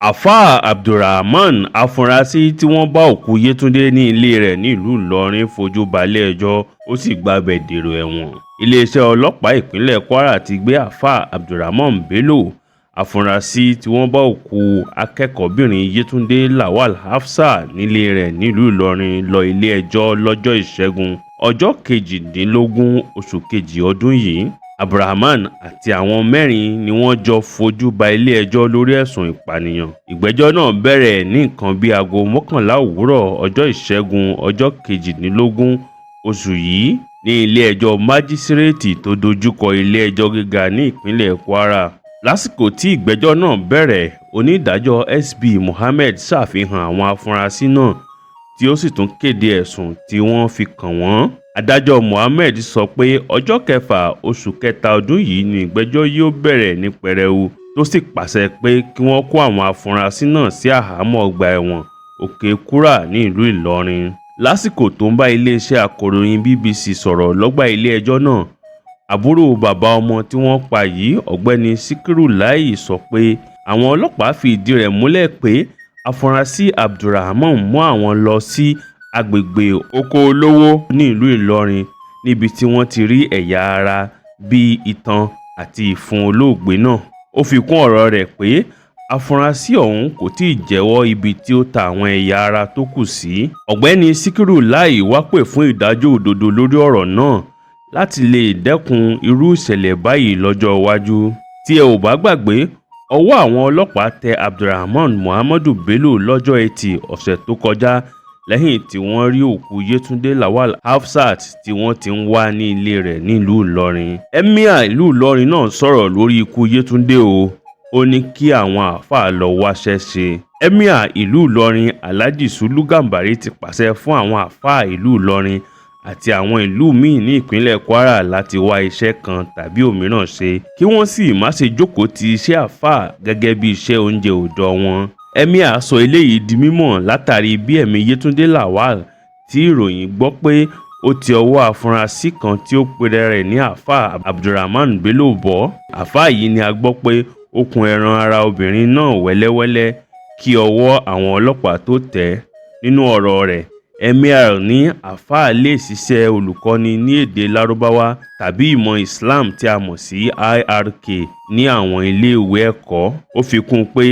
Àfàá Abdulrahman, afurasí tí wọ́n bá òkú Yétúndé ní ilé rẹ̀ nílùú Ìlọrin, fojú balẹ̀-ẹjọ́, ó sì gbabẹ̀ dèrò ẹ̀wọ̀n. Iléeṣẹ́ ọlọ́pàá ìpínlẹ̀ Kwara ti gbé Àfàá Abdulrahman Bello, afurasí tí wọ́n bá òkú akẹ́kọ̀ọ́-bìnrin Yétúndé Lawal Hafsat nílé rẹ̀ nílùú Ìlọrin, lọ ilé-ẹjọ́ lọ́jọ́ Ìṣẹ́gun, ọjọ́ 18 oṣù kejì ọdún yìí. Abdulrahman àti àwọn mẹ́rin ni wọ́n jọ fojú ba ilé-ẹjọ́ lórí ẹ̀sùn ìpànìyàn. Ìgbẹ́jọ́ náà bẹ̀rẹ̀ ní nǹkan bíi aago 11 òwúrọ̀ ọjọ́ Ìṣẹ́gun, ọjọ́ 18 oṣù yìí ní ilé-ẹjọ́ májísíréètì tó dojú kọ ilé-ẹjọ́ gíga ní ìpínlẹ̀ Kwara. Lásìkò tí ìgbẹ́jọ́ náà bẹ̀rẹ̀, onídàájọ́ SB Mohammed ṣàfihàn àwọn afurasí náà, tí ó sì tún kéde ẹ̀sùn tí wọ́n fi kàn wọ́n. Adájọ́ Mohammed sọ pé ọjọ́ 6 oṣù kẹta ọdún yìí ni ìgbẹ́jọ́ yóò bẹ̀rẹ̀ ní pẹrẹu, tó sì pàṣẹ pé kí wọ́n kó àwọn afurasí náà sí àhámọ́ ọgbà ẹ̀wọ̀n Òkè-Kúrà nílùú Ìlọrin. Lásìkò tó ń bá iléeṣẹ́ akọ̀ròyìn BBC sọ̀rọ̀ lọ́gbà ilé-ẹjọ́ náà, àbúrò bàbá ọmọ tí wọ́n pa yìí, Ọ̀gbẹ́ni Síkírù Láì, sọ pé àwọn ọlọ́pàá fi ìdí rẹ̀ múlẹ̀ pé afurasí Abdulrahman mú àwọn lọ sí agbègbè Oko-Olówó nílùú Ìlọrin, níbi tí wọ́n ti rí ẹ̀yà ara bíi itan àti ìfun olóògbé náà. Ó fi kún ọ̀rọ̀ rẹ̀ pé afurasí ọ̀hún kò tí ì jẹ́wọ́ ibi tí ó ta àwọn ẹ̀yà ara tó kù sí. Ọ̀gbẹ́ni Síkírù Láì wá pè fún ìdájọ́ òdodo lórí ọ̀rọ̀ náà láti lè dẹ́kun irú ìṣẹ̀lẹ̀ báyìí lọ́jọ́ iwájú. Tí ẹ ò bá gbàgbé, ọwọ́ àwọn ọlọ́pàá tẹ Abdulrahman Muhammadu Bello lọ́jọ́ Etí ọ̀sẹ̀ tó kọjá, lẹ́yìn tí wọ́n rí òkú Yétúndé Lawal Hafsat tí wọ́n ti ń wá ní ilé rẹ̀ nílùú Ìlọrin. Emir ìlú Ìlọrin náà sọ̀rọ̀ lórí ikú Yétúndé o, ó ní kí àwọn àáfàá lọ wáṣẹ́ ṣe. Emir ìlú Ìlọrin, Alhaji Sulu Gambari, ti pàṣẹ fún àwọn àáfàá ìlú Ìlọrin àti àwọn ìlú míín ní ìpínlẹ̀ Kwara láti wá iṣẹ́ kan tàbí òmíràn ṣe, kí wọ́n sì má ṣe jókòó ti iṣẹ́ àáfàá gẹ́gẹ́ bíi iṣẹ́ oúnjẹ òòjọ́ wọn. Emir sọ eléyìí di mímọ̀ látàrí bí ẹ̀mí Yétúndé Lawal, tí ìròyìn gbọ́ pé ó ti ọwọ́ afurasí kan tí ó pera rẹ̀ ní Àáfàá Abdulrahman Bello bọ́. Àáfàá yìí ni a gbọ́ pé ó kun ẹran ara obìnrin náà wẹ́lẹ́wẹ́lẹ́ kí ọwọ́ àwọn ọlọ́pàá tó tẹ̀ ẹ́. Nínú ọ̀rọ̀ rẹ̀, Emir ní àáfàá lè ṣiṣẹ́ olùkọ́ni ní èdè Lárúbáwá tàbí ìmọ̀ Islam tí a mọ̀ sí IRK ní àwọn iléèwé ẹ̀kọ́. Ó fi kún un pé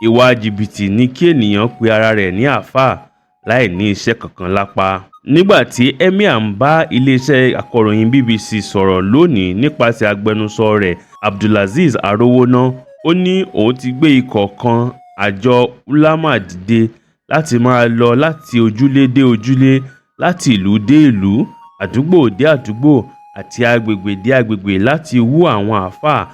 ìwà jìbìtì ni kí ènìyàn pe ara rẹ̀ ní àáfàá láì ní iṣẹ́ kankan lápá. Nígbà tí Emir ń bá iléeṣẹ́ akọ̀ròyìn BBC sọ̀rọ̀ lónìí nípasẹ̀ agbẹnusọ rẹ̀, Abdulazeez Arowona, ó ní òun ti gbé ikọ̀ kan àjọ Ulama dìde láti máa lọ láti ojúlé dé ojúlé, láti ìlú dé ìlú, àdúgbò dé àdúgbò àti agbègbè dé agbègbè láti hú àwọn àáfàá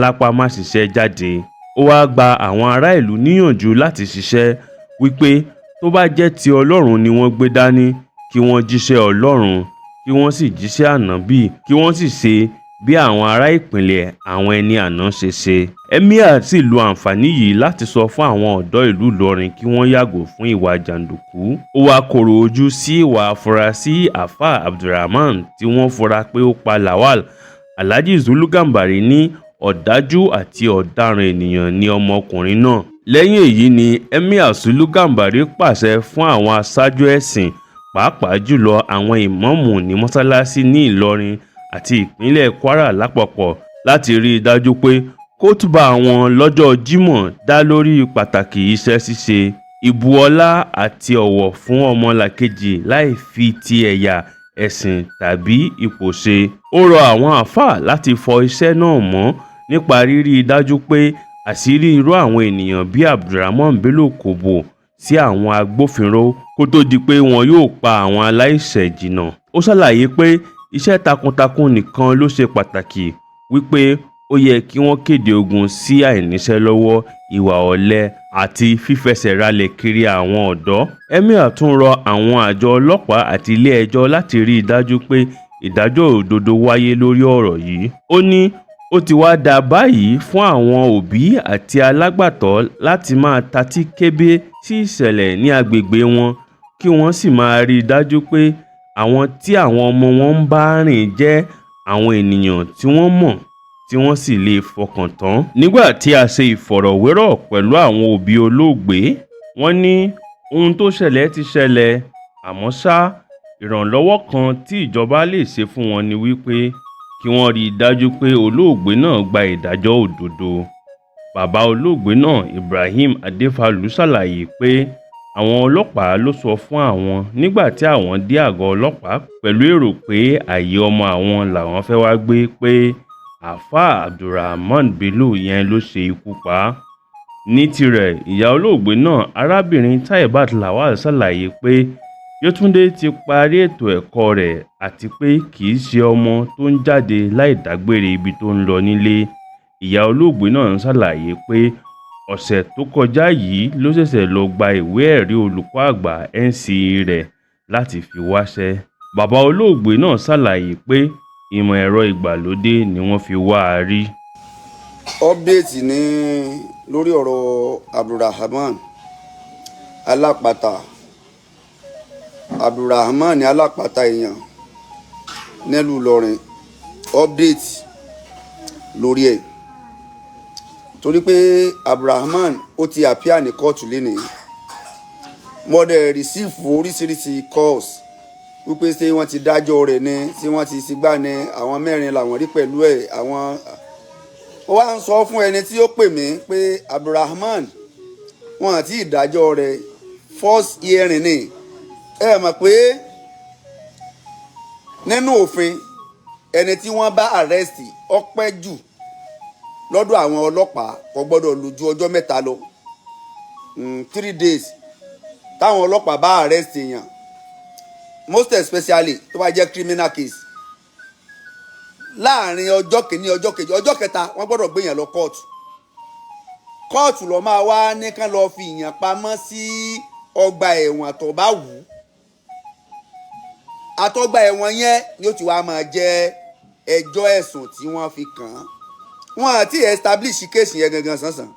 alápámáṣiṣẹ́ jáde. Ó wáá gba àwọn ará ìlú níyànjú láti ṣiṣẹ́, wípé tó bá jẹ́ ti Ọlọ́run ni wọ́n gbé dání, kí wọ́n jíṣẹ́ Ọlọ́run, kí wọ́n sì jíṣẹ́ Ànábì, kí wọ́n sì ṣe bí àwọn ará ìpìlẹ̀ àwọn ẹni àná ṣe ṣe. Emir sì lo àǹfààní yìí láti sọ fún àwọn ọ̀dọ́ ìlú Ìlọrin kí wọ́n yàgò fún ìwà jàǹdùkú. Ó wáá kọ̀rọ̀ ojú sí ìwà afurasí Àáfàá Abdulrahman tí wọ́n fura pé ó pa Lawal. Alhaji Zulu Gambari ní ọ̀dájú àti ọ̀daràn ènìyàn ni ọmọkùnrin náà. Lẹ́yìn èyí ni Emir Sulu Gambari pàṣẹ fún àwọn aṣáájú ẹ̀sìn, pàápàá jùlọ àwọn ìmáàmù ní mọ́sálásí ní Ìlọrin àti ìpínlẹ̀ Kwara lápapọ̀, láti rí i dájú pé kótùbà wọn lọ́jọ́ Jímọ̀ dá lórí pàtàkì iṣẹ́ ṣíṣe, ìbu ọlá àti ọ̀wọ̀ fún ọmọlàkejì láì fi ti ẹ̀yà, ẹ̀sìn tàbí ipò ṣe. Ó rọ àwọn àáfàá láti fọ iṣẹ́ náà mọ́ nípa rírí i dájú pé àṣírí irú àwọn ènìyàn bíi Abdulrahman Bello kò bò sí àwọn agbófinró kó tóó di pé wọn yóò pa àwọn aláìṣẹ̀ jìnnà. Ó ṣàlàyé pé iṣẹ́ takuntakun nìkan ló ṣe pàtàkì, wípé ó yẹ kí wọ́n kéde ogun sí àìníṣẹ́ lọ́wọ́, ìwà ọ̀lẹ àti fífẹsẹ̀ ralẹ̀ kiri àwọn ọ̀dọ́. Emir tún rọ àwọn àjọ ọlọ́pàá àti ilé-ẹjọ́ láti rí i dájú pé ìdájọ́ òdodo wáyé lórí ọ̀rọ̀ yìí. Ó ní ó ti wáá dáa báyìí fún àwọn òbí àti alágbàtọ́ láti máa tàtí kébé sí ìṣẹ̀lẹ̀ ní agbègbè wọn, kí wọ́n sì máa rí i dájú pé àwọn tí àwọn ọmọ wọn ń bá rìn jẹ́ àwọn ènìyàn tí wọ́n mọ̀, tí tí wọ́n sì lè fọkàn tán. Nígbà tí a ṣe ìfọ̀rọ̀wérọ̀ pẹ̀lú àwọn òbí olóògbé, wọ́n ní ohun tó ṣẹlẹ̀ ti ṣẹlẹ̀, àmọ́ ṣá, ìrànlọ́wọ́ kan tí ìjọba lè ṣe fún wọn ni wípé kí wọ́n rí i dájú pé olóògbé náà gba ìdájọ́ òdodo. Bàbá olóògbé náà, Ibrahim Adéfálù, ṣàlàyé pé àwọn ọlọ́pàá ló sọ fún àwọn nígbà tí àwọn dé àgọ́ ọlọ́pàá pẹ̀lú èrò pé ààyè ọmọ àwọn làwọn fẹ́ wàá gbé, pé àáfàá Abdulrahman Bello yẹn ló ṣe ikú pa á. Ní tirẹ̀, ìyá olóògbé náà, arábìnrin Taibat Lawal, ṣàlàyé pé Yétúndé ti parí ètò ẹ̀kọ́ rẹ̀ àti pé kì í ṣe ọmọ tó ń jáde láì dágbére ibi tó ń lọ nílé. Ìyá olóògbé náà ṣàlàyé pé ọ̀sẹ̀ tó kọjá yìí ló ṣẹ̀ṣẹ̀ lọ́ọ́ gba ìwé ẹ̀rí olùkọ́ àgbà NCE rẹ̀ láti fi wáṣẹ́. Bàbá olóògbé náà ṣàlàyé pé ìmọ̀ ẹ̀rọ ìgbàlódé ni wọ́n fi wá a rí. Update ní lórí ọ̀rọ̀ Abdulrahman Alápatà, Abdulrahman Alápatà èèyàn nílùú Ìlọrin. Update lórí ẹ̀, torí pé Abdulrahman ó ti appear ní kóòtù lénìí. Mo dẹ̀ receive oríṣiríṣi calls wípé ṣé wọ́n ti dájọ́ rẹ̀ ni, ṣé wọ́n ti sígbà ni, àwọn mẹ́rin làwọn rí pẹ̀lú ẹ̀. Àwọn ó wá ń sọ fún ẹni tí ó pè mí pé Abdulrahman, wọn àti ìdájọ́ rẹ̀, first hearing ni. Ẹ mọ̀ pé nínú òfin, ẹni tí wọ́n bá arrest, ó pẹ́ jù lọ́dọ̀ àwọn ọlọ́pàá, kò gbọ́dọ̀ lò ju ọjọ́ 3 lọ, 3 days. Táwọn ọlọ́pàá bá arrest èèyàn, most especially tó bá jẹ́ criminal case, láàrin ọjọ́ kìíní, ọjọ́ kejì, ọjọ́ kẹta, wọ́n gbọ́dọ̀ gbé yẹn lọ kóòtù. Kóòtù ló máa wá ní kán lọ fi ìyàn pamọ́ sí ọgbà ẹ̀wọ̀n tó bá wù ú. Àtọgbà ẹ̀wọ̀n yẹn ni ó ti wá máa jẹ́ ẹjọ́ ẹ̀sùn tí wọ́n fi kàn án. Wọ́n àti establish case yẹn gangan sánsan,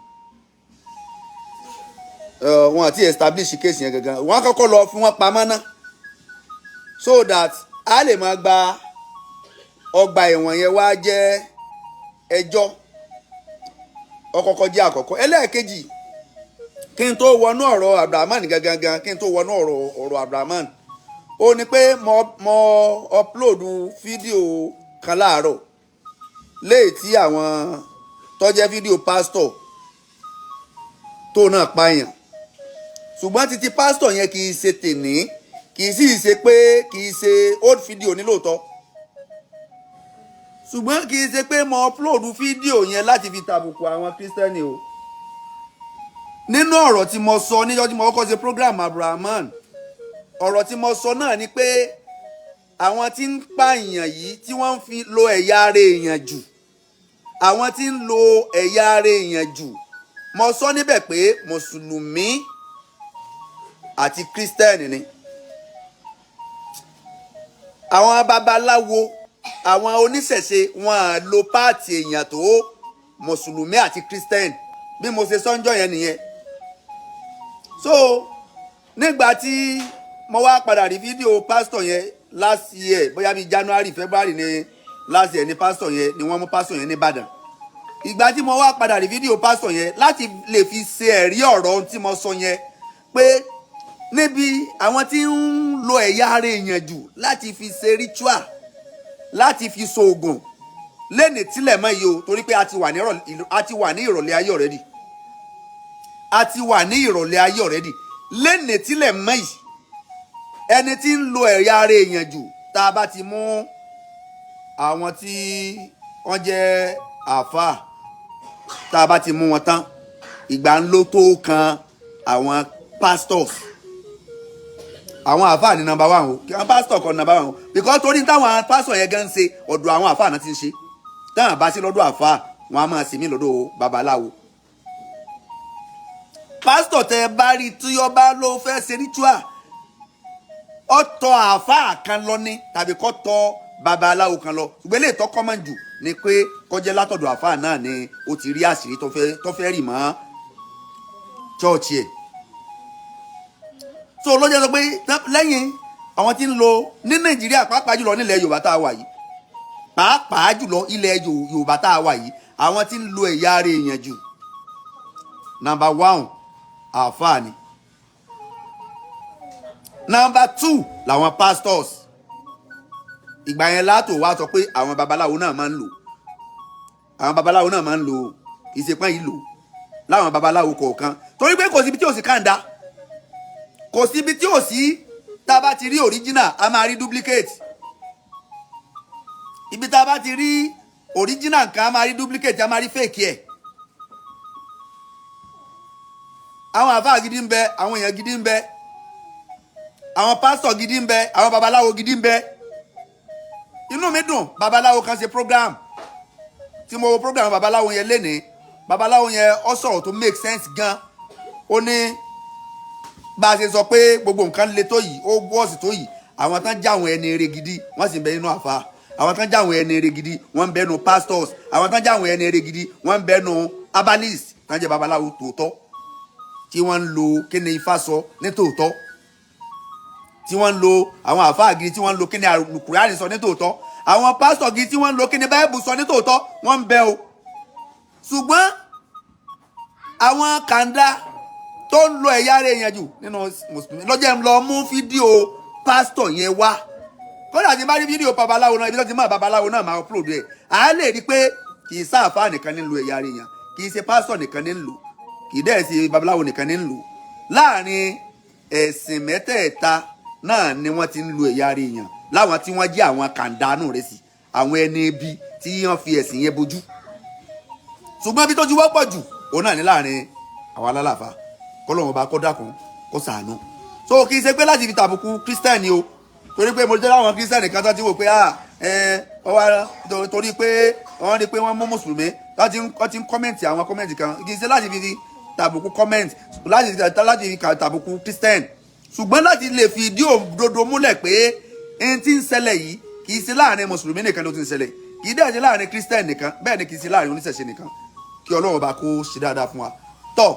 wọ́n àti establish case yẹn gangan. Wọ́n kọ́kọ́ lọ fi wọ́n pamọ́ ná, so that a lè máa gba ọgbà ẹ̀wọ̀n yẹn wá jẹ́ ẹjọ́. Ọkọ̀kọ̀ jẹ́ àkọ́kọ́. Ẹlẹ́ẹ̀kejì, kí n tó wọnú ọ̀rọ̀ Abdulrahman gangan, kí n tó wọnú ọ̀rọ̀ Abdulrahman, ó ní pé mo upload fídíò kan láàárọ̀ léyìí tí àwọn tó jẹ́ fídíò pásítọ̀ tó náà pààyàn. Ṣùgbọ́n títí pásítọ̀ yẹn kì í ṣe tèní, kì í sì ṣe pé kì í ṣe old video ní lóòótọ́, ṣùgbọ́n kì í ṣe pé mo upload fídíò yẹn láti fi tàbùkù àwọn Kírísítẹ́nì o. Nínú ọ̀rọ̀ tí mo sọ níjọ́ tí mo kọ́kọ́ ṣe program Abdulrahman, ọ̀rọ̀ tí mo sọ náà ni pé àwọn tí ń pààyàn yìí, tí wọ́n ń fi lo ẹ̀yà ara èèyàn jù, àwọn tí ń lo ẹ̀yà ara èèyàn jù, mo sọ níbẹ̀ pé mùsùlùmí àti kírísítẹ́nì ni. Àwọn babaláwo, àwọn oníṣẹ̀ṣe, wọn à lo part èèyàn tó mùsùlùmí àti kírísítẹ́nì. Bí mo ṣe sọ́njọ́ yẹn nìyẹn. So nígbà tí mo wá padà rí fídíò pásítọ̀ yẹn last year, bóyá bíi January, February ní last year ní pásítọ̀ yẹn ni wọ́n mú pásítọ̀ yẹn ní Ìbàdàn. Ìgbà tí mo wá padà rí fídíò pásítọ̀ yẹn láti lè fi ṣe ẹ̀rí ọ̀rọ̀ ohun tí mo sọ yẹn, pé níbi àwọn tí ń lo ẹ̀yà ara èèyàn jù láti fi ṣe ritual, láti fi ṣoògùn lẹ́nìí tílẹ̀ mọ́ yìí o, torí pé a ti wà ní ìrọ̀lẹ́ ayé already, a ti wà ní ìrọ̀lẹ́ ayé already. Lẹ́nìí tílẹ̀ mọ́ yìí, ẹni tí ń lo ẹ̀yà ara èèyàn jù, tá a bá ti mú àwọn tí wọ́n jẹ́ àáfàá, tá a bá ti mú wọn tán, ìgbà ń ló tó kan àwọn pastors. Àwọn àáfàá ní number one o, kí àwọn pastor kan number one o, because torí táwọn pastor yẹn gan ń ṣe, ọ̀dọ̀ àwọn àáfàá náà ti ń ṣe. Táwọn bá sí lọ́dọ̀ àáfàá, wọn á máa sì mí lọ́dọ̀ babaláwo. Pastor tẹ bá rí tí ọba ló fẹ́ ṣe ritual, ó tọ̀ àáfàá kan lọ ní tàbí kó tọ̀ babaláwo kan lọ. Ṣùgbọ́n eléyìí tó common jù ni pé kó jẹ́ látọ̀dọ̀ àáfàá náà ni ó ti rí àṣírí tó fẹ́ rì mọ́ church ẹ̀. So ló jẹ́ sọ pé lẹ́yìn àwọn tí ń lo ní Nàìjíríà, pàápàá jùlọ nílẹ̀ Yorùbá tá a wà yìí. Pàápàá jùlọ ilẹ̀ Yorùbá tá a wà yìí, àwọn tí ń lo ẹ̀yà ara èèyàn jù, number one, àáfàá ni. Number two làwọn pastors. Ìgbà yẹn látò wá sọ pé àwọn babaláwo náà máa ń lò, àwọn babaláwo náà máa ń lò. Kì í ṣe pọ́n yìí lò láwọn babaláwo kọ̀ọ̀kan, torí pé kò síbi tí ò sí kàńdá, kò síbi tí ò sí. Tá a bá ti rí original, a máa rí duplicate. Ibi tá a bá ti rí original nǹkan, a máa rí duplicate, a máa rí fake ẹ̀. Àwọn àfáà gidi ń bẹ, àwọn èèyàn gidi ń bẹ, àwọn pásítọ̀ gidi ń bẹ, àwọn babaláwo gidi ń bẹ. Inú mi dùn, babaláwo kan ṣe program tí mo wo program babaláwo yẹn lénìí. Babaláwo yẹn, ó sọ̀rọ̀ tó make sense gan. Ó ní bá a ṣe sọ pé gbogbo nǹkan le tó yìí, ó wọ́ọ̀sì tó yìí, àwọn tán já àwọn ẹni eré gidi, wọ́n sì ń bẹ nínú àfa. Àwọn tán já àwọn ẹni eré gidi, wọ́n ń bẹ nínú pastors. Àwọn tán já àwọn ẹni eré gidi, wọ́n ń bẹ nínú herbalist, tán jẹ́ babaláwo tòótọ́, tí wọ́n ń lo kíni Ifá sọ ní tòótọ́, tí wọ́n ń lo àwọn àfáà gidi, tí wọ́n ń lo kíni Àlùkùránì sọ ní tòótọ́, àwọn pásítọ̀ gidi tí wọ́n ń lo kíni Báíbù sọ ní tòótọ́, wọ́n ń bẹ o. Ṣùgbọ́n àwọn kàńdá tó ń lo ẹ̀yà ara èèyàn jù nínú mùsùlùmí lọ́jọ́ ń lọ mú fídíò pásítọ̀ yẹn wá. Kódà tí n bá rí fídíò babaláwo náà, ibi tó ti mọ̀ babaláwo náà, máa upload ẹ̀. À á lè rí i pé kì í sáàfáà nìkan ní ń lo ẹ̀yà ara èèyàn, kì í ṣe pásítọ̀ nìkan ní ń lò, kì í dẹ̀ ṣe babaláwo nìkan ní ń lò. Láàrin ẹ̀sìn mẹ́tẹ̀ẹ̀ta náà ni wọ́n ti ń lo ẹ̀yà ara èèyàn, láwọn tí wọ́n jẹ́ àwọn kàńdánù rẹ̀ sí, àwọn ẹni ibi tí wọ́n fi ẹ̀sìn yẹn bojú. Ṣùgbọ́n ibi tó ti wọ́pọ̀ jù, òun náà ní láàrin àwọn alálàáfà. Kọ́lọ́run ọba kó dákun, kó ṣàánú. So kì í ṣe pé láti fi tàbùkù kírísítẹ́nì o, torí pé mo jẹ́ láwọn kírísítẹ́nì kan tó ti wò pé ah, ẹ ọwọ́, torí pé wọ́n rí pé wọ́n mú mùsùlùmí, wọ́n ti ń comment àwọn comment kan. Kì í ṣe láti fi tàbùkù comment, láti fi tàbùkù kírísítẹ́nì, ṣùgbọ́n láti lè fi ìdí òdodo múlẹ̀ pé ẹni tí ń ṣẹlẹ̀ yìí, kì í ṣe láàrin mùsùlùmí nìkan ló ti ń ṣẹlẹ̀, kì í dẹ̀ ṣe láàrin kírísítẹ́nì nìkan, bẹ́ẹ̀ ni kì í ṣe láàrin oníṣẹ̀ṣe nìkan. Kí Ọlọ́run bá kó ṣe dáadáa fún wa. Tọ́,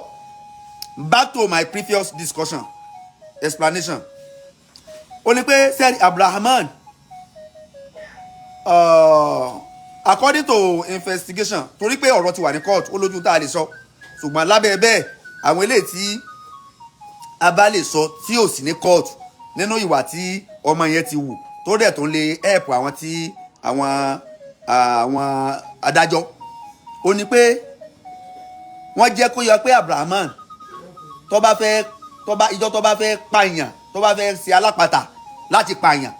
back to my previous discussion, explanation. Ó ní pé sẹ́ẹ̀rì Abrahaman, according to investigation, torí pé ọ̀rọ̀ ti wà ní court, ó lójú tá a lè sọ. Ṣùgbọ́n lábẹ́ bẹ́ẹ̀, àwọn eléyìí tí a bá lè sọ tí ò sí ní court, nínú ìwà tí ọmọ yẹn ti wù tó dẹ̀ tó ń lè help àwọn tí àwọn adájọ́, ó ní pé wọ́n jẹ́ kó yọ pé Abrahaman, tó bá fẹ́, tó bá ìjọ tó bá fẹ́ pààyàn, tó bá fẹ́ ṣe alápatà láti pààyàn,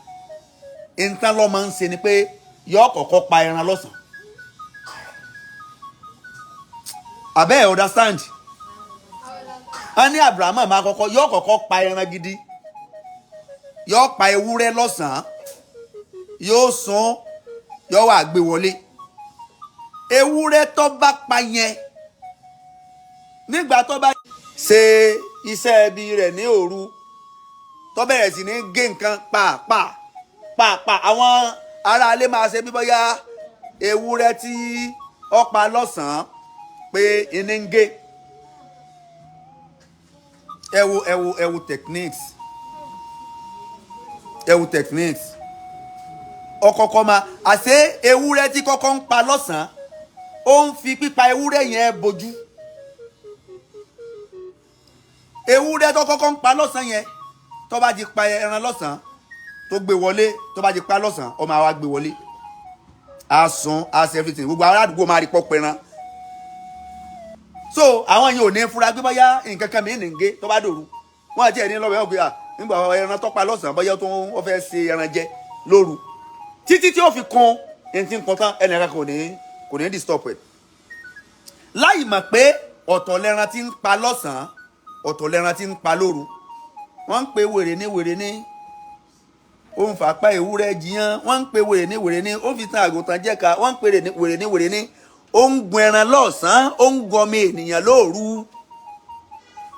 nǹkan lọ́ máa ń ṣe ni pé yọ kọ́kọ́ pa ẹran lọ́sàn-án. Abẹ́ ẹ̀ understand? Wọ́n ní Abrahamu máa kọ́kọ́, yọ kọ́kọ́ pa ẹran gidi, yọ pa ewúrẹ́ lọ́sàn-án, yóò sún, yọ wà gbé wọlé. Ewúrẹ́ tó bá pa yẹn, nígbà tó bá ṣe iṣẹ́ ibi rẹ̀ ní òru, tó bẹ̀rẹ̀ sí ní gé nǹkan pàápàá pàápàá, àwọn aráalé máa ṣe bí bóyá ewúrẹ́ tí ó pa lọ́sàn-án pé iní ń gé. Ẹ wo, ẹ wo, ẹ wo techniques, ẹ wo techniques. Ọkọ̀ọ̀kọ̀ máa àṣé ewúrẹ́ tí kọ́kọ́ ń pa lọ́sàn-án, ó ń fi pípa ewúrẹ́ yẹn bojú. Ewúrẹ́ tó kọ́kọ́ ń pa lọ́sàn-án yẹn, tó bá ti pa ẹran lọ́sàn-án, tó gbé wọlé, tó bá ti pa lọ́sàn-án, ó máa wá gbé wọlé, á sun, á ṣe everything, gbogbo ará àdúgbò máa rí pọ́ pẹran. So àwọn yẹn ò ní fura gbé bóyá nǹkan kan mìíràn ń gé. Tó bá dòru, wọn àti ẹni lọ́wọ́ ẹ̀ gbé à nígbà ẹran tó pa lọ́sàn-án, bóyá tó wọ́n fẹ́ ṣe ẹran jẹ lóru, títí tí ó fi kun ẹni tí ń kun tán, ẹnì kan kò ní disturb ẹ̀, láì mọ̀ pé ọ̀tọ̀ lẹran tí ń pa lọ́sàn-án, ọ̀tọ̀ lẹran tí ń pa lóru. Wọ́n ń pe wèrè ní wèrè ní, ó ń fapá ewúrẹ́ jiyàn. Wọ́n ń pe wèrè ní wèrè ní, ó fi tan àgùntàn jẹ́ka. Wọ́n ń pe wèrè ní wèrè ní, ó ń gun ẹran lọ́sàn-án, ó ń gọmi ènìyàn lóru.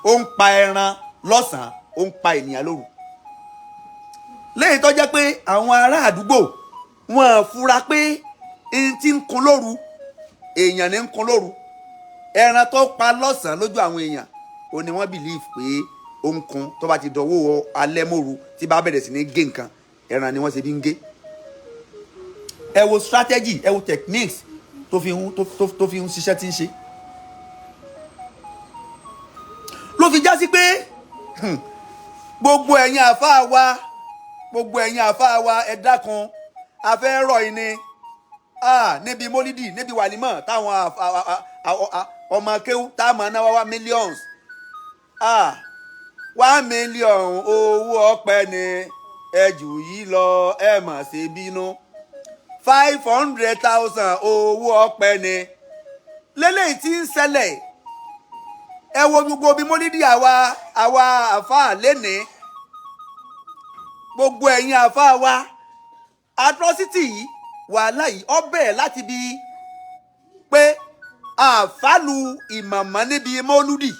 Ó ń pa ẹran lọ́sàn-án, ó ń pa ènìyàn lóru. Lẹ́yìn tó jẹ́ pé àwọn ará àdúgbò wọn fura pé n ti ń kun lóru, èèyàn ní ń kun lóru. Ẹran tó pa lọ́sàn-án lójú àwọn èèyàn, ó ní wọ́n believe pé ó ń kun. Tó bá ti dọ̀wọ́ alẹ́ mòru, tí bá bẹ̀rẹ̀ sí ní gé nǹkan, ẹran ni wọ́n ṣe bí ń gé. Ẹ wo strategy, ẹ wo techniques tó fi ń ṣiṣẹ́ tí ń ṣe. Ló fi já sí pé gbogbo ẹ̀yin àfáà wa, gbogbo ẹ̀yin àfáà wa, ẹ dákun, a fẹ́ rọ̀ yín ni. Níbi mólídì, níbi wàlímọ̀, táwọn ọmọ kéwú tá a máa ná wá millions, 1 million owó ọpẹ́ ni, ẹ jù yìí lọ, ẹ mà ṣe bínú. 500,000 owó ọpẹ́ ni. Lélẹ́yìí tí ń ṣẹlẹ̀, ẹ wo gbogbo bí mólídì àwa àfáà lénìí, gbogbo ẹ̀yin àfáà wa, atrocity yìí, wàhálà yìí, ó bẹ̀rẹ̀ láti bí pé àfàlù ìmọ̀mọ́ níbi mólúdì.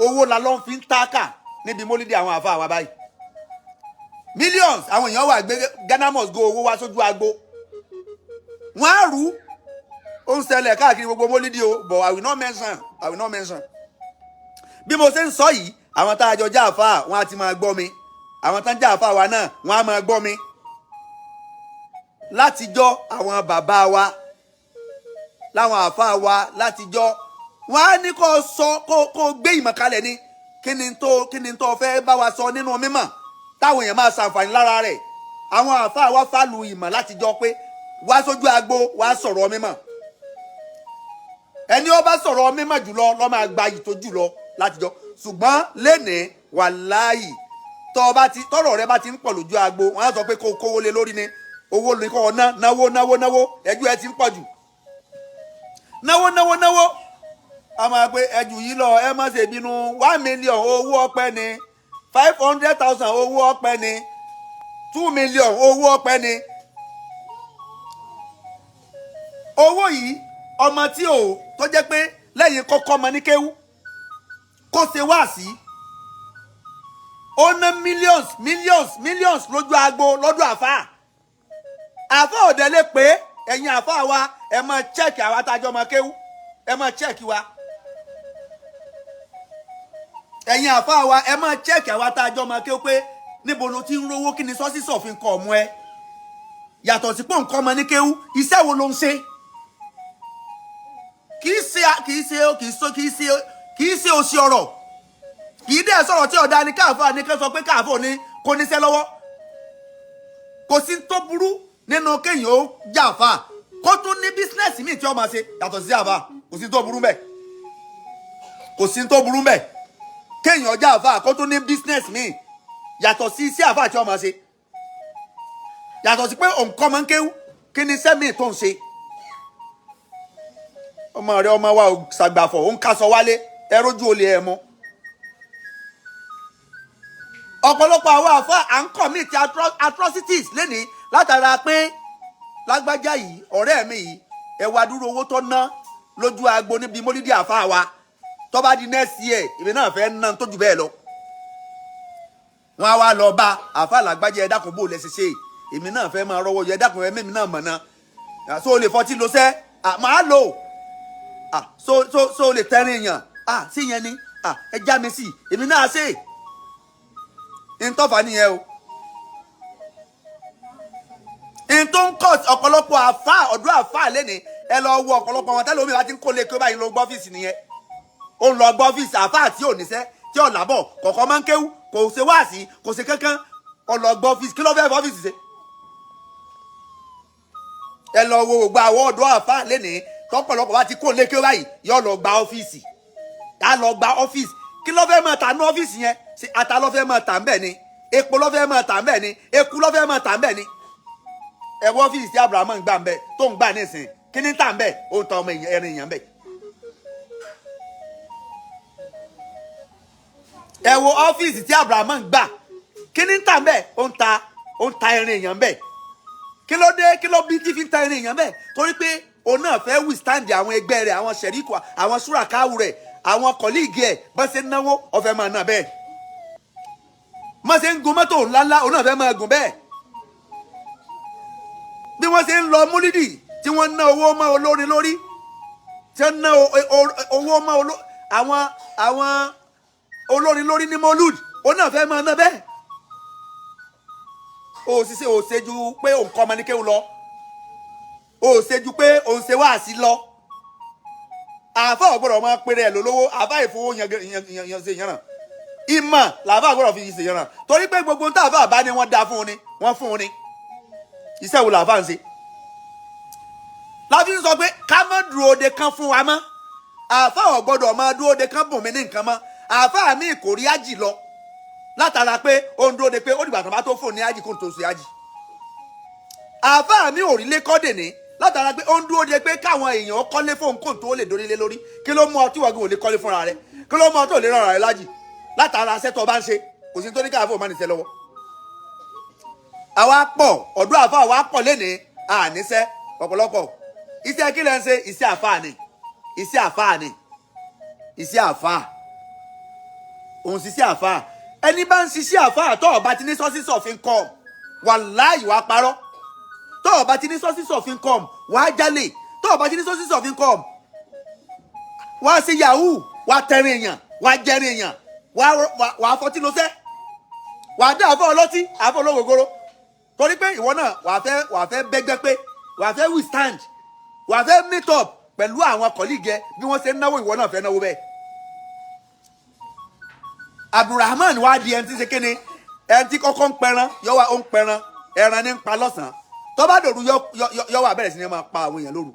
Owó la ló ń fi ń tákà níbi mólúdì àwọn àfáà wa báyìí. Millions, àwọn èèyàn wà gbé Ghana must go owó wá sójú agbo, wọ́n á rú. Ó ń ṣẹlẹ̀ káàkiri gbogbo mólúdì o, but I will not mention, I will not mention. Bí mo ṣe ń sọ yìí, àwọn tá a jọ já àfáà, wọ́n á ti máa gbọ́ mi. Àwọn tá ń já àfáà wa náà, wọ́n á máa gbọ́ mi. Látijọ́, àwọn bàbá wa láwọn àfáà wa látijọ́, wọ́n á ní kó sọ, kó gbé ìmọ̀ kalẹ̀ ni. Kí ni tó fẹ́ bá wa sọ nínú mímọ̀ táwọn èèyàn máa ṣàǹfààní lára rẹ̀? Àwọn àfáà wa fàlù ìmọ̀ látijọ́ pé wá sójú agbo, wá sọ̀rọ̀ mímọ̀. Ẹni ó bá sọ̀rọ̀ mímọ̀ jùlọ ló máa gba iyì tó jùlọ látijọ́. Ṣùgbọ́n lénìí, wàláyì, tọ́ bá ti tọ́rọ̀ rẹ bá ti ń pọ̀ lójú agbo, wọ́n á sọ pé kó kówó lé lórí ni. Owó ní kó ná, náwó, náwó, náwó. Ẹjú ẹ ti ń pọ̀ jù, náwó, náwó, náwó. A máa pé ẹjù yìí lọ, ẹ má ṣe bínú. 1 million owó ọpẹ́ ni, 500,000 owó ọpẹ́ ni, 2 million owó ọpẹ́ ni. Owó yìí, ọmọ tí ò tó jẹ́ pé lẹ́yìn kọ́kọ́ ọmọ ní kéwú kó ṣe wáàsí, ó ná millions, millions, millions lójú agbo lọ́dọ̀ àfáà. Àfáà òde lè pé ẹ̀yin àfáà wa, ẹ máa check àwa tájọ́ ọmọ kéwú, ẹ máa check wa. Ẹ̀yin àfáà wa, ẹ máa check àwa tájọ́ ọmọ kéwú pé níbo ló ti ń rówó? Kí ni sources of income ẹ? Yàtọ̀ sí pé nǹkan ọmọ ní kéwú, iṣẹ́ wo ló ń ṣe? Kì í ṣe òṣì ọ̀rọ̀, kì í dẹ̀ sọ̀rọ̀ tí ọ̀dà ni káàfà ní ká sọ pé káàfà ní kò níṣẹ́ lọ́wọ́. Kò sí tó burú nínú kéèyàn ó jàfà kó tún ní business míì tí ó máa ṣe yàtọ̀ sí àfà. Kò sí tó burú mbẹ̀, kò sí tó burú mbẹ̀ kéèyàn jàfà kó tún ní business míì yàtọ̀ sí iṣẹ́ àfà tí ó máa ṣe, yàtọ̀ sí pé òǹkọ́ máa ń kéwú. Kí ni iṣẹ́ míì tó ń ṣe? Ọmọ rẹ, ọmọ wa ò ṣàgbàfọ̀, ó ń kásọ wálé, ẹ rójú olè ẹ mọ́. Ọ̀pọ̀lọpọ̀ àwọn àfa à ń commit atrocities lénìí látara pé lágbájá yìí, ọ̀rẹ́ mi yìí, ẹ wá dúró owó tó ná lójú agbo níbi mólídìí àfa wa. Tó bá di next year, èmi náà fẹ́ ná tó jù bẹ́ẹ̀ lọ. Wọ́n á wá lọ bá àfa làgbájá: "Ẹ dákun, bó lẹ ṣe ṣe? Èmi náà fẹ́ máa rọ́wọ́ yọ. Ẹ dákun, ẹ mẹ́mi náà mọ̀ náà. So o lè fọtí lo sẹ́? Màá lò. So o lè tẹ́rín èèyàn sí yẹn ni? Ẹ já mi sí, èmi náà ṣe." Ntọ́fà nìyẹn o. N tó ń kọ́ ọ̀pọ̀lọpọ̀ àfa, ọ̀dọ́ àfa lẹ́ni, ẹ lọ wo ọ̀pọ̀lọpọ̀ wọn tẹ́lẹ̀ omi wa ti ń kó lé kí ó báyìí lọ gbọ́ ọ́fíìsì nìyẹn. Ó ń lọ gbọ́ ọ́fíìsì. Àfa àti òníṣẹ́ tí ò lábọ̀ kọ̀ọ̀kan máa ń kéwú, kò ṣe wáàsí, kò ṣe kankan, ó lọ gbọ́ ọ́fíìsì. Kí ló fẹ́ fọ́ ọ́fíìsì ṣe? Ẹ lọ wo gbogbo àwọn ọ̀dọ́ àfa lẹ́ni, tọ́pọ̀lọpọ̀ wa ti kó lé kí ó báyìí yọ lọ gba ọ́fíìsì, á lọ gba ọ́fíìsì. Kí ló fẹ́ máa tà ní ọ́fíìsì yẹn? Ṣé ata ló fẹ́ máa tà ń bẹ̀ ni? Epo ló fẹ́ máa tà ń bẹ̀ ni? Eku ló fẹ́ máa tà ń bẹ̀ ni? Ẹ wọ ọ́fíìsì tí Abrahamu ń gbà ń bẹ̀, tó ń gbà nísìn, kí ní tà ń bẹ̀? Ó ń ta ọmọ èèyàn, ẹrin èèyàn ń bẹ̀. Ẹ wo ọ́fíìsì tí Abrahamu ń gbà, kí ní tà ń bẹ̀? Ó ń ta ẹrin èèyàn ń bẹ̀. Kí ló dé? Kí ló bí tí fi ń ta ẹrin èèyàn bẹ̀? Torí pé òun náà fẹ́ withstand àwọn ẹgbẹ́ rẹ̀, àwọn sẹ̀ríkù, àwọn súràkáwù rẹ̀, àwọn colleague ẹ̀. Bọ́n ṣe ń náwó, ó fẹ́ máa ná bẹ́ẹ̀. Bọ́n ṣe ń gun mọ́tò ńláńlá, òun náà fẹ́ máa gùn bẹ́ẹ̀. Bí wọ́n ṣe ń lọ múlídì tí wọ́n ná owó mọ́ olórin lórí, tí wọ́n ná owó mọ́ àwọn olórin lórí ní molud, òun náà fẹ́ máa ná bẹ́ẹ̀. O ò ṣiṣẹ́, o ò ṣe ju pé òun kọ́ ọmọ ní kéwù lọ, o ò ṣe ju pé òun ṣe wáàsí lọ. Àáfà ò gbọ́dọ̀ máa péré ẹ̀ lólówó. Àáfà ìfowó yan ṣe yànnà ìmọ̀ làáfà gbọ́dọ̀ fi ṣe yànnà, torí pé gbogbo tá àáfà bá ní wọ́n dá fún un ni wọ́n fún un ni. Iṣẹ́ wo làáfà ń ṣe? Láfi ń sọ pé ká má dúró de kan fún wa mọ́. Àáfà ò gbọ́dọ̀ máa dúró de kan bùn mí ní nǹkan mọ́. Àáfà mi kò rí ájì lọ látara pé ó ń dúró de pé ó dìgbà tó bá tó fò ní ájì kó n tó ṣe ájì. Àáfà mi ò rí lé kọ́dè ní látara pé ó ń dúró de pé káwọn èèyàn kọ́lé fóun kó n tó lè dórílé lórí. Kí ló mú ọ tí wọ́n ò lè kọ́lé fúnra rẹ? Kí ló mú ọ tó lè rọra rẹ lájì látara aṣẹ́ tó bá ń ṣe? Kò sí tó ní káàfó má nìṣẹ́ lọ́wọ́. Àwa pọ̀ ọ̀dọ́ àfa, àwa pọ̀ lénìí, àníṣẹ́ ọ̀pọ̀lọpọ̀. Iṣẹ́ kí lẹ́ ń ṣe? Iṣẹ́ àfáà ni, iṣẹ́ àfáà ni, iṣẹ́ àfáà òun ṣiṣẹ́ àfáà. Ẹni bá ń ṣiṣẹ́ àfáà, tó o bá ti ní sources of income, wàláhì wàá parọ́. Tó o bá ti ní sources of income, wàá jalè. Tó o bá ti ní sources of income, wàá ṣe yahoo, wàá tẹrin èèyàn, wàá jẹrin èèyàn, wàá fọtí lọ́sẹ̀, wàá dá àfọ ọlọ́tí, àfọ olówógoro, torí pé ìwọ náà wàá fẹ́ bẹ́gbẹ́ pé wàá fẹ́ withstand, wàá fẹ́ meet up pẹ̀lú àwọn colleague ẹ. Bí wọ́n ṣe ń náwó, ìwọ náà fẹ́ náwó bẹ́ẹ̀. Abdulrahman wá di ẹni tí ń ṣe kéne, ẹni tí kọ́kọ́ ń pẹran, yọ wá ó ń pẹran, ẹran ní ń pa lọ́sàn-án, tó bá dòru, yọ wá bẹ̀rẹ̀ sí ní máa pa àwọn èèyàn lóru.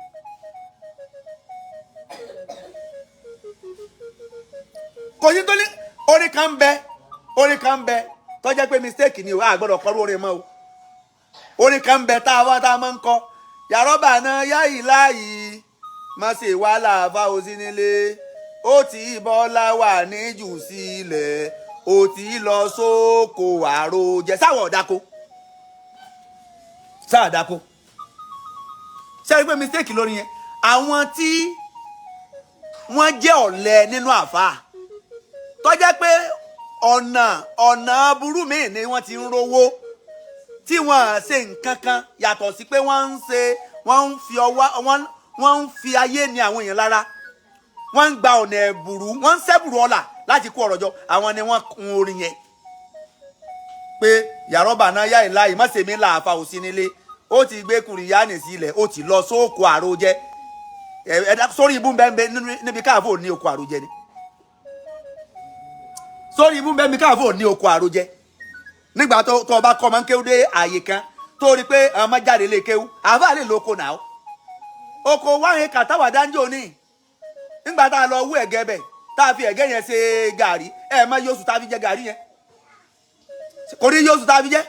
Kò sí tó ní orin kan ń bẹ, orin kan ń bẹ tó jẹ́ pé mistake ni o, a gbọ́dọ̀ kọ́rú orin mọ́ o. Orin kan ń bẹ tá a wá tá a máa ń kọ: yàrá náà yá ìláyìí má ṣe wá làáfà ó sí nílé, ó ti bọ́lá wà ní jù sílẹ̀, ó ti lọ sóko àròjẹ. Sáwọ̀ ọ̀dàkọ sáà dáko ṣe é pé mistake lórí yẹn. Àwọn tí wọ́n jẹ́ ọ̀lẹ nínú àfáà, tó jẹ́ pé ọ̀nà burú míì ni wọ́n ti ń rówó, tí wọ́n ṣe nǹkan kan yàtọ̀ sí pé wọ́n ń ṣe, wọ́n ń fi ọwọ́, wọ́n ń fi ayé ní àwọn èèyàn lára, wọ́n ń gba ọ̀nà ẹ̀bùrú, wọ́n ń sẹ́bùrú ọ̀la láti kó ọ̀rọ̀ jọ. Àwọn ni wọ́n kun orin yẹn pé yàrá náà yá ìlà ìmọ̀sẹ̀mí làáfà òsì nílé, ó ti gbé kùrìyánì sílẹ̀, ó ti lọ sóko àròjẹ. Ẹ̀dá sórí ibú bẹ́ẹ̀ níbi káàfó ní oko àròjẹ ni. Sórí ibú bẹ́ẹ̀ níbi káàfó ní oko àròjẹ. Nígbà tó o bá kọ́ ọmọ ń kéwú dé àyè kan, tó rí pé ọmọ jáde lè kéwú, àáfàá lè lóko náà. Oko wáhìn kàtàwà dáńjọ́ ní nígbà tá a lọ wú ẹ̀gẹ́ bẹ̀, tá a fi ẹ̀gẹ́ yẹn ṣe gàrí, ẹ̀ mọ yóò sùn tá a fi jẹ gàrí yẹn, kò ní yóò sùn tá a fi jẹ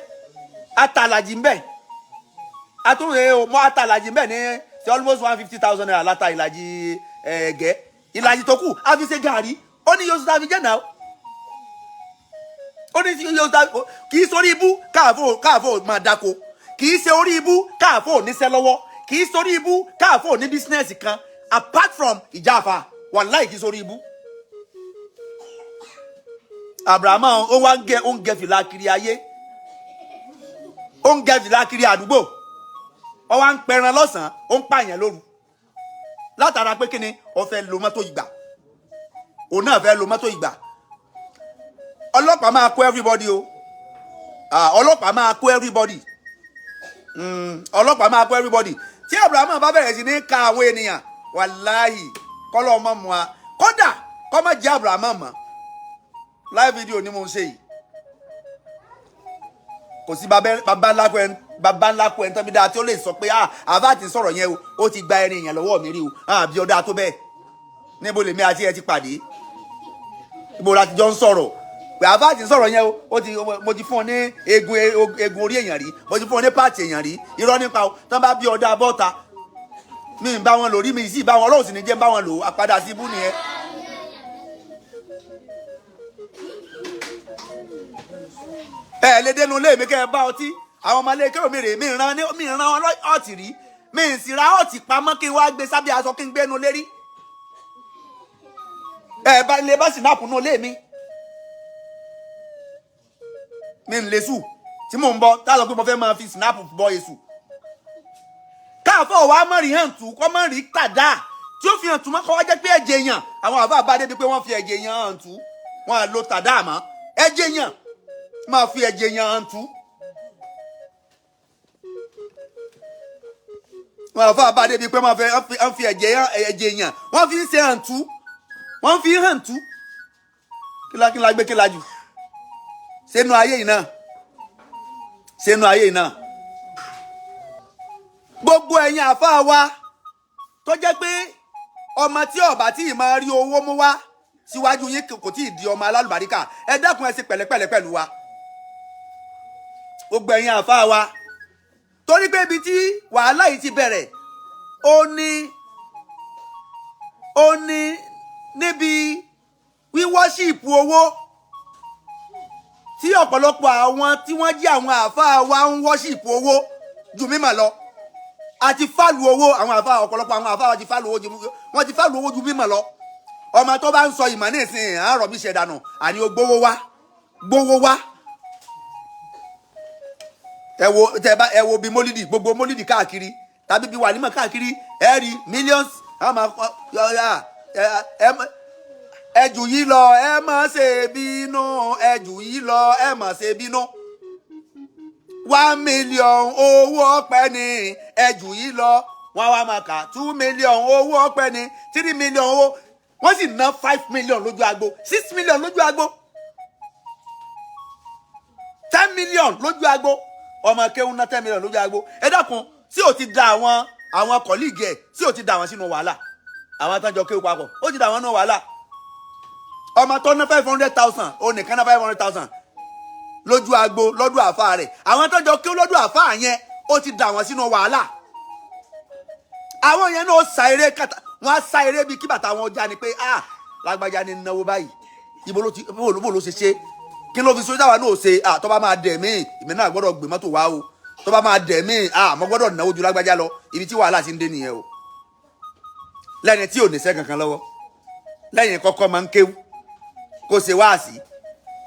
atàlàjì ń bẹ̀, atúnṣe mọ atàlàjì ń bẹ̀ ní ṣe almost 150,000 naira láta ìlàjì ẹ̀gẹ́. Ìlàjì tó kù a fi ṣe gàrí. Ó ní yóò sùn tá a fi jẹ náà, ó ní yóò sùn tá a fi. Kì í sórí ibú káàfó máa dáko, kì í ṣe orí ibú káàfó níṣẹ́ lọ́wọ́, kì í sórí ibú káàfó ní business kan apart from ìjàfà. Wàláì, kì í sórí ibú. Abrahamu ó wá ń gẹ, ó ń gẹ fìlà kiri ayé, ó ń gẹ fìlà kiri àdúgbò, ó wá ń pẹran lọ́sàn-án, ó ń pààyàn lóru, látara pé kíni? Ó fẹ́ lo mọ́tò ìgbà, òun náà fẹ́ lo mọ́tò ìgbà. Ọlọ́pàá máa kó everybody o. Ah, ọlọ́pàá máa kó everybody. Ọlọ́pàá máa kó everybody tí Abrahamu bá bẹ̀rẹ̀ sí ní ka àwọn ènìyàn. Wàláhì, kọ́lọ́ ọmọ mu wa, kódà kọ́ má jẹ́ Abrahamu mọ́. Live video ni mo ń ṣe yìí. Kò sí baba ńlá kú ẹni tán bí dáa tí ó lè sọ pé, ah, àbá ti sọ̀rọ̀ yẹn o, ó ti gba ẹrin èèyàn lọ́wọ́ mi rí o. Ah, bí ọdá tó bẹ́ẹ̀, níbo lèmi àti ẹ ti pàdé? Ibo la ti jọ ń sọ̀rọ̀ pé àbá ti sọ̀rọ̀ yẹn o? Ó ti mo ti fún ọ ní eegun orí èèyàn rí, mo ti fún ọ ní part èèyàn rí. Irọ́ nípa o. Tán bá bí ọdá bọ́ta, mi ń bá wọn lò rí, mi sì bá wọn. Ọlọ́run sì ní jẹ́ ń bá wọn lò. Àpadà sí ibú nìyẹn. Ẹ lè dénú ilé mi kẹ́ ẹ bá ọtí. Àwọn ọmọ ilé kéwòn mi rè, mi ràn ní, mi ràn ọtí rí, mi sì ra ọtí pamọ́ kí n wá gbé sábẹ́ aṣọ kí n gbénu lérí. Ẹ bá ilé bá sì náà kùnú ilé mi, mi ń lè sùn tí mò ń bọ tá a sọ pé mo fẹ́ máa fi snap bọ èṣù. Káàfọ̀ wa mọ̀ rí hàn tù kọ́ mọ̀ rí tàdá tí ó fi hàn tù mọ́, kọ́ wá jẹ́ pé ẹ̀jẹ̀ èèyàn. Àwọn àbá bá débi pé wọ́n fi ẹ̀jẹ̀ èèyàn hàn tù, wọ́n á lo tàdá mọ́ ẹ̀jẹ̀ èèyàn, máa fi ẹ̀jẹ̀ èèyàn hàn tù. Wọn àfa bá débi pé wọ́n fẹ́ wọ́n fi ẹ̀jẹ̀ ẹ̀jẹ̀ èèyàn, wọ́n fi ń ṣe hàǹtú, wọ́n fi ń hàǹtú. Kíla gbé kíla jù sínú ayé yìí náà, sínú ayé yìí náà. Gbogbo ẹ̀yin àfa wa tó jẹ́ pé ọmọ tí ó bá tí ì máa rí owó mú wá síwájú yín kò tí ì di ọmọ alálùbáríkà, ẹ dákun, ẹ ṣe pẹ̀lẹ́pẹ̀lẹ́ pẹ̀lú wa. Gbogbo ẹ̀yin àfa wa, torí pé ibi tí wàhálà yìí ti bẹ̀rẹ̀, ó ní níbi wíwọ́ṣìpù owó tí ọ̀pọ̀lọpọ̀ àwọn tí wọ́n jí àwọn àáfàá wa ń worship owó ju mímọ̀ lọ àti value owó. Àwọn àáfàá, ọ̀pọ̀lọpọ̀ àwọn àáfàá wa ti value owó ju, wọ́n ti value owó ju mímọ̀ lọ. Ọmọ tó bá ń sọ ìmọ̀ nísìnyí, àárọ̀ bí ṣe dànù, àní o gbówó wá, gbówó wá. Ẹ wo tẹ bá ẹ wo bí mólídì, gbogbo mólídì káàkiri tàbí bí wàlímọ̀ káàkiri, ẹ rí millions. Àwọn máa kọ ẹ ẹ jù yìí lọ, ẹ má ṣe bínú, ẹ jù yìí lọ, ẹ má ṣe bínú. 1 million owó ọpẹ́ ni, ẹ jù yìí lọ. Wọ́n wá máa kà, 2 million owó ọpẹ́ ni, 3 million owó. Wọ́n sì ná 5 million lójú agbo, 6 million lójú agbo, 10 million lójú agbo. Ọmọ kéwọn ná 10 million lójú agbo. Ẹ dákun, tí ò ti da àwọn colleague ẹ̀, tí ò ti da àwọn sínú wàhálà, àwọn àtàjọ kéwù papọ̀, ó ti da àwọn nínú wàhálà. Ọmọ tó ná 500,000, ó nìkan ná 500,000 lójú agbo lọ́dún àfa rẹ̀, àwọn tó jọ kéwù lọ́dún àfa yẹn, ó ti da àwọn sínú wàhálà. Àwọn yẹn náà sa eré kàtà, wọn á sa eré bíi kí bàtà wọn já ni pé, ah, lágbájá ni náwó báyìí, ibo ló ti, bó ló ṣe ṣe, kí ló fi sójà wa náà ṣe? Ah, tó bá máa dẹ̀ mí, èmi náà gbọ́dọ̀ gbé mọ́tò wá o. Tó bá máa dẹ̀ mí, ah, mo gbọ́dọ̀ náwó ju lágbájá lọ. Ibi tí wàhálà ti ń dé nìyẹn o. Lẹ́ni tí ò ní sẹ́ kankan lọ́wọ́ lẹ́yìn kọ́kọ́ máa ń kéwú kó ṣe wáàsí,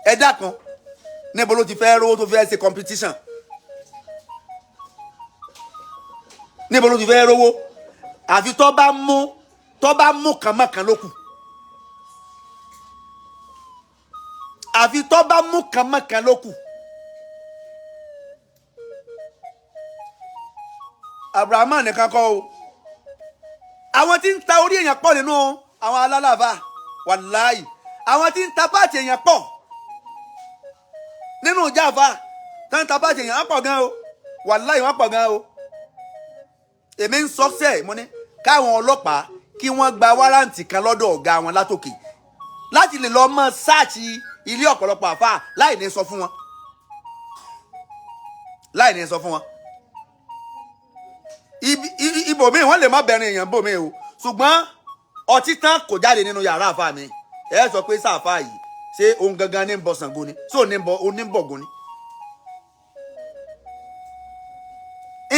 ẹ dákan, níbo ló ti fẹ́ rówó tó fẹ́ ṣe competition? Níbo ló ti fẹ́ rówó? Àfi tó bá mú kànmọ́kàn ló kù. Àfi tó bá mú kànmọ́kàn ló kù. Abrahamu nìkan kọ́ o. Àwọn tí ń ta orí èèyàn pọ̀ nínú àwọn alálàáfà, wàláì. Àwọn tí ń ta part èèyàn pọ̀ nínú ìjàfà tó ń ta part èèyàn, wọ́n pọ̀ gan o. Wàláì, wọ́n pọ̀ gan o. Èmi ń sọ sẹ́ẹ̀, mo ní káwọn ọlọ́pàá kí wọ́n gba warrant kan lọ́dọ̀ ọ̀gá wọn látòkè láti lè lọ́ọ́ mọ́ search ilé ọ̀pọ̀lọpọ̀ àfáà láì ní sọ fún wọn, láì ní sọ fún wọn. Ibòmíì wọ́n lè má bẹ̀rẹ̀ èèyàn bòmíì o, ṣùgbọ́n ọtí tán kò jáde nínú yàrá àfáà mi, ẹ sọ pé sáàfáà yìí, ṣé òun gangan ní ń bọ Ṣàngó ni? Ṣé òun ní ń bọ oníbọ̀gùn ni?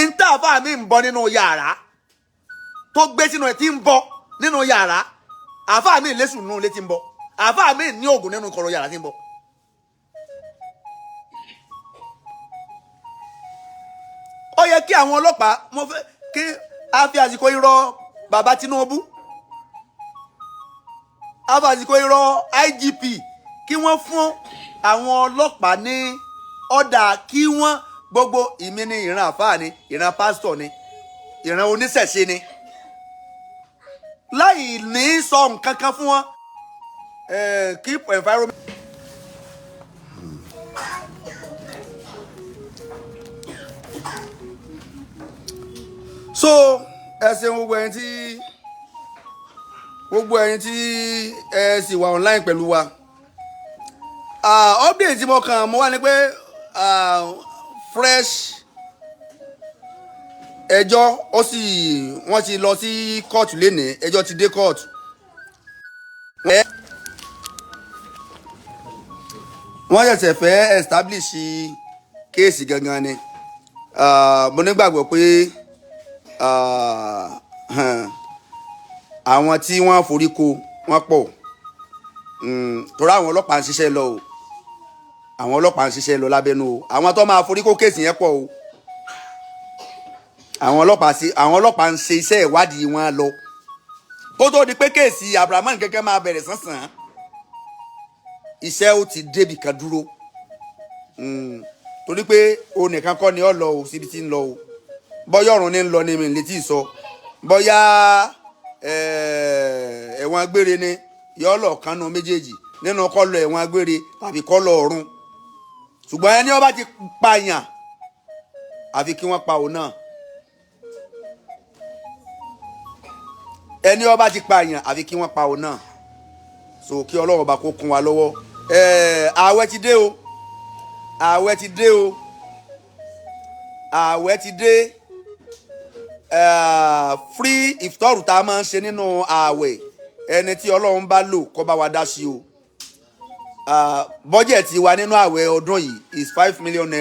Ìta àfáà mi ń bọ nínú yàrá tó gbé sínú ẹ tí ń bọ nínú yàrá, àfáà mi lẹ́sùn nínú ilé tí ń bọ, àfáà mi ní oògùn nínú kọ̀rọ̀ yàrá tí ń bọ. Ó yẹ kí àwọn ọlọ́pàá, mo fẹ́ kí a fi àsìkò irọ́ bàbá Tinubu, a fi àsìkò irọ́ IGP, kí wọ́n fún àwọn ọlọ́pàá ní ọ̀dà kí wọ́n gbogbo ìmí ní ìran àfáà ni, ìran pásítọ̀ ni, ìran oníṣẹ̀ṣe ni, láì ní sọ nǹkan kan fún wọn. Keep environment. So ẹ ṣeun, gbogbo ẹ̀yin tí ẹ sì wà online pẹ̀lú wa. Update tí mo kàn mo wá ní pé fresh ẹjọ́ ó sì wọ́n ti lọ sí kóòtù lénìí, ẹjọ́ ti dé kóòtù. Wọ́n ṣẹ̀ṣẹ̀ fẹ́ establish case gangan ni. Mo nígbàgbọ́ pé àwọn tí wọ́n forí ko wọ́n pọ̀, torí àwọn ọlọ́pàá ń ṣiṣẹ́ lọ o. Àwọn ọlọ́pàá ń ṣiṣẹ́ lọ lábẹ́nú o. Àwọn tó máa forí kó case yẹn pọ̀ o. Àwọn ọlọ́pàá ń ṣe iṣẹ́ ìwádìí wọn lọ kó tó di pé case Abrahamu kẹ́kẹ́ máa bẹ̀rẹ̀ sánsan. Iṣẹ́ ó ti débì kan dúró, torí pé o nìkan kọ́ ni ọ lọ o síbi tí ń lọ o. Bọ́yá ọ̀run ní ń lọ ní mi létí sọ, bọ́yá ẹ̀wọ̀n gbére ni yọ lọ kánú méjèèjì nínú kọ́ lọ ẹ̀wọ̀n gbére tàbí kọ́ lọ ọ̀run. Ṣùgbọ́n ẹni ó bá ti pààyàn, àfi kí wọ́n pa òun náà. Ẹni ó bá ti pààyàn, àfi kí wọ́n pa òun náà. So kí Ọlọ́run bá kó kún wa lọ́wọ́. Ààwẹ̀ ti dé o, ààwẹ̀ ti dé o, ààwẹ̀ ti dé. Free ìfitọ́rù tá a máa ń ṣe nínú ààwẹ̀, ẹni tí Ọlọ́run bá lò kó bá wa dá sí o. Bọ́jẹ̀tì wa nínú ààwẹ̀ ọdún yìí is ₦5 million.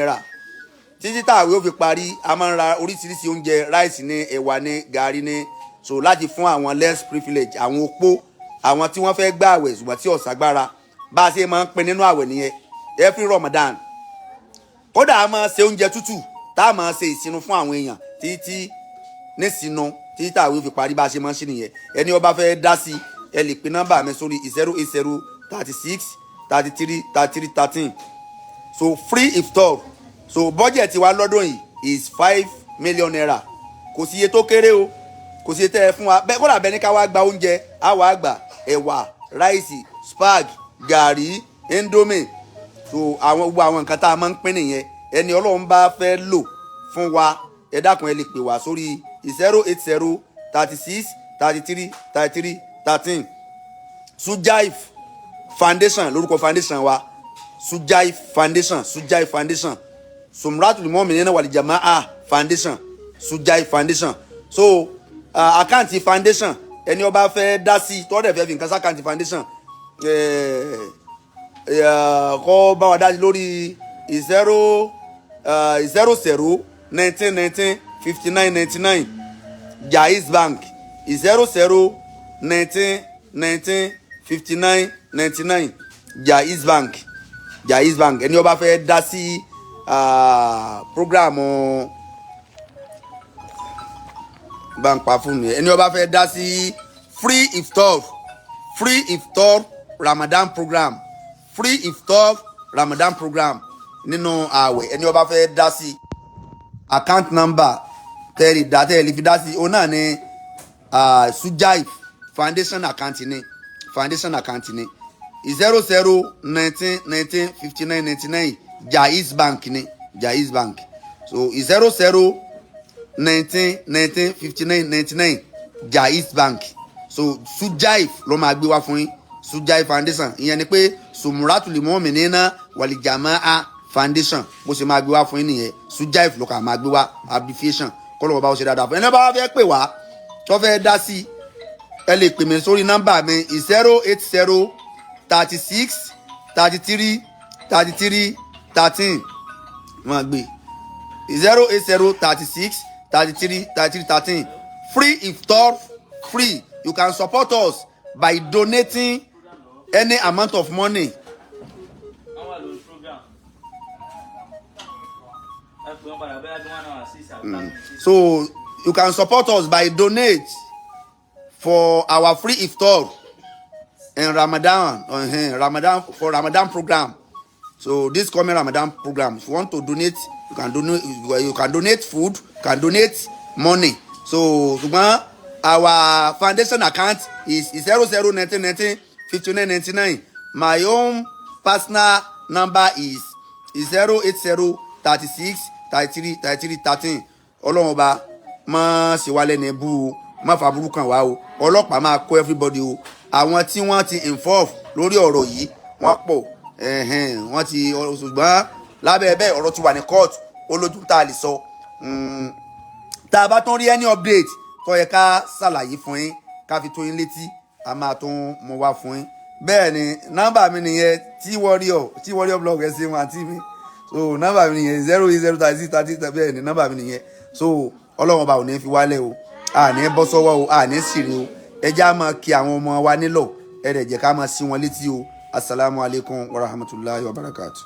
Títí tá ààwẹ̀ ó fi parí, a máa ń ra oríṣiríṣi oúnjẹ, rice ní, ẹ̀wà ní, gàrí ní, so láti fún àwọn less privileged, àwọn opó, àwọn tí wọ́n fẹ́ gbà àwẹ̀ ṣùgbọ́n tí ò ságbára. Bá a ṣe máa ń pín nínú àwẹ̀ nìyẹn every Ramadan. Kódà a máa ṣe oúnjẹ tútù tá a máa ṣe ìsinu fún àwọn èèyàn títí nísinu, títí tá àwẹ̀ fi parí. Bá a ṣe máa ń ṣe nìyẹn. Ẹni ó bá fẹ́ dá sí, ẹ lè pe nọ́mbà mi sórí 08036333313. So free iftar, so budget wa lọ́dún yìí is ₦5 million. Kò sí iye tó kéré o, kò sí iye tẹ́ ẹ fún wa bẹ́ẹ̀. Kódà bẹ́ẹ̀ ní ká wá gba oúnjẹ, á wàá gbà ẹ̀wà, rice, spag, gàrí, indomie. So àwọn gbogbo àwọn nǹkan tá a máa ń pín nìyẹn. Ẹni Ọlọ́run bá fẹ́ lò fún wa, ẹ dákun, ẹ lè pè wá sórí 08036333313. Sujaif Foundation lórúkọ foundation wa, Sujaif Foundation, Sujaif Foundation, Sumratul Mu'minina wal Jamaa Foundation, Sujaif Foundation. So account foundation, ẹni ó bá fẹ́ dá sí, tọ́lẹ̀ fẹ́ fi nǹkan sí account foundation, kó bá wa dá sí lórí 0019195999, Jaiz Bank, 0019195999, Jaiz Bank, Jaiz Bank. Ẹni ó bá fẹ́ dá sí program bá ń pa fún mi, ẹni ó bá fẹ́ dá sí free iftar, free iftar Ramadan program, free iftar Ramadan program nínú ààwẹ̀, ẹni ó bá fẹ́ dá sí, account number tẹ́lẹ̀ dá tẹ́lẹ̀ fi dá sí, òun náà ni Sujaif Foundation account ni, foundation account ni 0019195999, Jaiz Bank ni, Jaiz Bank. So 0019195999, Jaiz Bank. So Sujaif ló máa gbé wá fún yín, Sujaif Foundation. Ìyẹn ni pé Sumratul Mu'minina wal Jamaa Foundation, bó ṣe máa gbé wá fún yín nìyẹn. Sujaif ló kà máa gbé wá, abbreviation. Kọ́ lọ́wọ́ bá ó ṣe dáadáa fún ẹni bá wá fẹ́ pè wá tó fẹ́ dá sí. Ẹ lè pè mí sórí nọ́mbà mi 08036333313. Wọ́n gbé 08036333313. Free iftar, free. You can support us by donating any amount of money. Wọ́n wà lórí program. Ẹ pè wọ́n padà bẹ́ẹ̀ bí 1 hour 6 àbí 30 minutes. So you can support us by donate for our free iftar in Ramadan, Ramadan, for Ramadan program. So this coming Ramadan program, if you want to donate, you can donate. You can donate food, you can donate money. So ṣùgbọ́n our foundation account is 0019195999. My own personal number is 08036333313. Ọlọ́run ọba má ṣe wá lẹ́nu ẹbú o, má fa burúkú kàn wá o. Ọlọ́pàá máa kó everybody o. Àwọn tí wọ́n ti involve lórí ọ̀rọ̀ yìí, wọ́n pọ̀, ẹ̀hẹ́n, wọ́n ti, ṣùgbọ́n lábẹ́ bẹ́ẹ̀, ọ̀rọ̀ ti wà ní court, ó lójú tá a lè sọ. Tá a bá tún rí any update tó yẹ ká ṣàlàyé fún yín, ká fi tó yín létí, a máa tún mú wá fún yín. Bẹ́ẹ̀ ni, nọ́mbà mi nìyẹn, tí warrior, tí warrior blog, ẹ ṣeun àǹtí mi. So nọ́mbà mi nìyẹn, 0803630. Bẹ́ẹ̀ ni, nọ́mbà mi nìyẹn. So Ọlọ́run ọba ò ní fi wálẹ̀ o, a ní bọ́ sọ́wọ́ o, a ní sìrì o. Ẹ já máa kí àwọn ọmọ wa nílọ̀, ẹ dẹ̀ jẹ́ ká máa sí wọn létí o. Asalaamualeykum wa rahmatulahi wa barakatu.